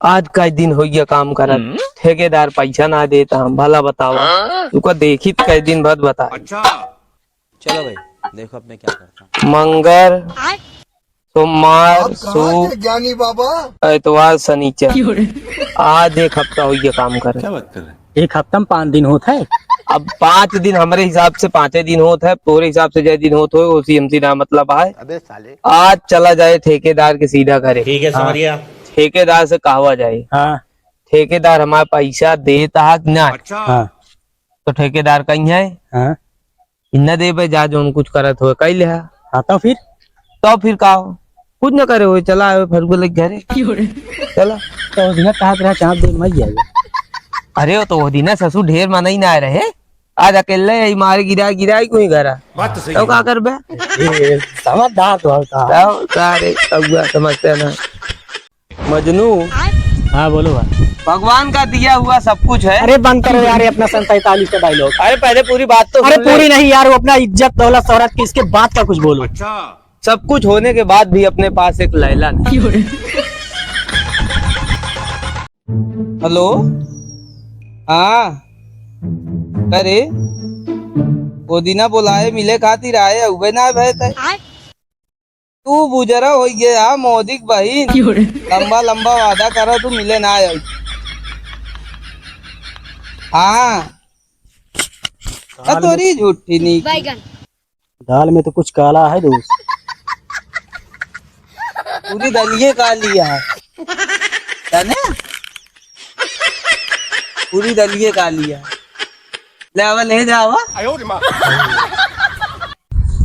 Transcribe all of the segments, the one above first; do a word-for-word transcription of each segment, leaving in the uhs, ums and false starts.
आज कई दिन होइ गया काम करत, हम्म। ठेकेदार पैसा ना देता हम, भला बतावा। हाँ? तुका देखी त कई दिन बाद बता। अच्छा। चलो भाई, देखो अब मैं क्या करता हूँ। मंगर, आय। सोमवार, आप कहाँ सुक, से ज्ञानी बाबा? एतवार, सनीचर। क्यों रे? आज एक हफ्ता होइ गया काम करत। क्या बात कर रहे हैं? एक हफ्ता में पाँच दिन होत है। अब पाँच दिन हमरे हिसाब से पाँचे दिन होत है, तोरे हिसाब से जय दिन होत हो, उसी हमसे ना मतलब है। अबे साले। आज चला जाए ठेकेदार के सीधा घरे। ठीक है, हाँ। समझ गया। ठेकेदार से कहवा जाए। हाँ। ठेकेदार हमार पैसा देता है कि ना? अच्छा। हाँ। तो ठेकेदार कहीं है? हाँ। कि न देबे, जा जौन कुछ करत होए, कइ लेहा। हाँ, तो फिर? तो फिर का हो? कुछ न करे होए, चला आवे फरुआ लेके घरे। क्यों रे? चला। तो वो दिना कहत रहा, चाँप दे, मर जाएगा। अरे, वो तो वो दिना ससुर ढेर मनई ना आए रहे, आज अकेले ही मारे गिराए, गिराए कोई घरा। बात तो सही तो है। का करबे? ए, समझदार तो होता। तो का रे, कौआ समझते ना। मजनू। हाँ, बोलो भाई। भगवान का दिया हुआ सब कुछ है। अरे बंद करो यार, ये अपना सन सैंतालीस का dialogue। अरे पहले पूरी बात तो अरे सुन ले। पूरी नहीं यार, वो अपना इज्जत, दौलत, शोहरत की, इसके बाद का कुछ बोलो। अच्छा। सब कुछ होने के बाद भी अपने पास एक लैला नहीं। हेलो, हाँ, अरे, वो दिना बोलाए मिले खातिर आए, उबे ना भय तय। तू बुजरा होइ गया, मोदी की बहिन। क्यों रे? लंबा लंबा वादा करा, तू मिले ना आयो। हाँ। आ तोरी झूठी नी। बैगन। दाल में तो कुछ काला है दोस्त। पूरी दलिये काली है। जाने? पूरी दलिये काली है। ले आवा, ले जावा।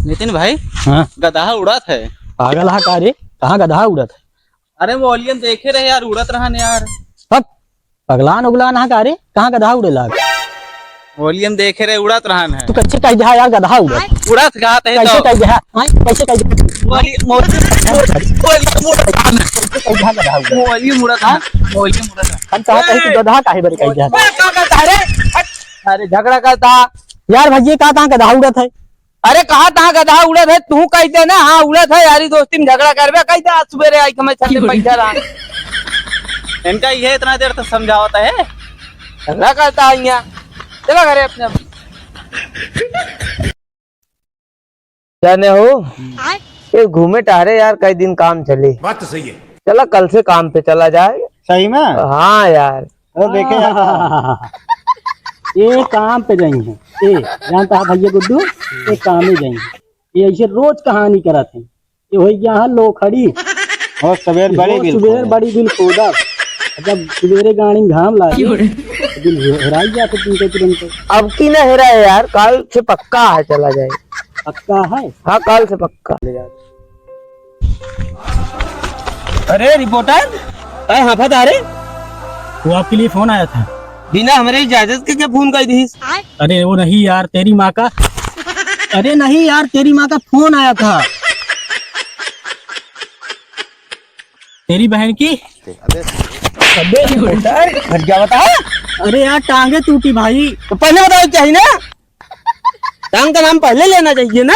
नितिन भाई, हाँ। गदहा उड़त है। पागल हा का रे? कहाँ गदहा उड़त है? अरे, volume देखे रहे यार, उड़त रहन यार। हट, पगलान उगलान हा का रे? कहाँ गदहा उड़े लाग? Volume देखे रहे, उड़त रहन है। तू कैसे कह दिया यार, गदहा उड़त? उड़त कहा तही कैसे तो। कह दिया? हाँ, कैसे कह दिया? Volume, volume, volume, volume। कैसे कह दिया गदहा उड़त? Volume उड़त है, volume उड़त है। हम कहा कहीं तू ए! गदहा काहे बरे कह दिया? मैं क्या करता है रे? हट। अरे, झगड़ा करता। यार भैया, कहा तहाँ गदहा उड़त है? अरे, कहा तहाँ गदहा उड़त है? तू कह दे ना, हाँ, उड़त है, यारी दोस्ती में झगड़ा करबे, कह दे, आज सुबेरे आई के मैं छत पे बैठा रहा। इनका ये इतना देर तक समझावत है, झगड़ा करता है यहाँ। चला घरे अपने। जाने हो, ये घूमे टहरे यार, कई दिन काम चली। बात तो सही है। चला, कल से काम पे चला जाए। सही में? हाँ यार। अरे देखे यार, ये काम पे जाई हैं, ये जानता है भैया गुड्डू, ये काम ही जाई हैं। ये ऐसे रोज कहानी करत हैं। ये होइ गया है लोखड़ी। और सुबेर बड़ी बिल सुबेर खोदा। बड़ी बिल खोदा। जब सुबेरे गाड़ी में घाम लागे, क्यों रे? तो बिल हेराई जाते तुमके तुरंत। अब की ना हेराए यार, काल से पक्का है, चला जाए। पक्का है? हाँ, काल से पक्का। अरे reporter, काय हाफत आ रे? वो आपके लिए phone आया था। बिना हमरे इजाजत के क्या phone कर दीस? अरे वो नहीं यार, तेरी माँ का, अरे नहीं यार, तेरी माँ का phone आया था। तेरी बहन की। अबे reporter, घर क्या बता? अरे यार, टांगे टूटी भाई। तो पहले बताओ चाहिए ना। टांग का नाम पहले लेना चाहिए ना।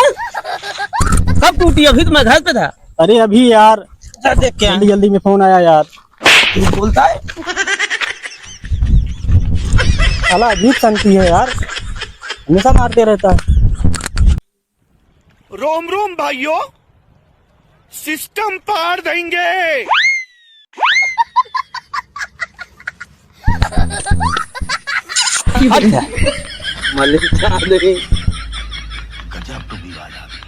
कब टूटी? अभी तो मैं घर पे था। अरे अभी यार, जा देख के आ। जल्दी जल्दी में phone आया यार। तू बोलता है। साला अजीब संती है यार, हमेशा मारते रहता है। रोम रोम भाइयों, system पाड़ देंगे। अच्छा, मलिक साहब। गजब तो विवाद आ गया।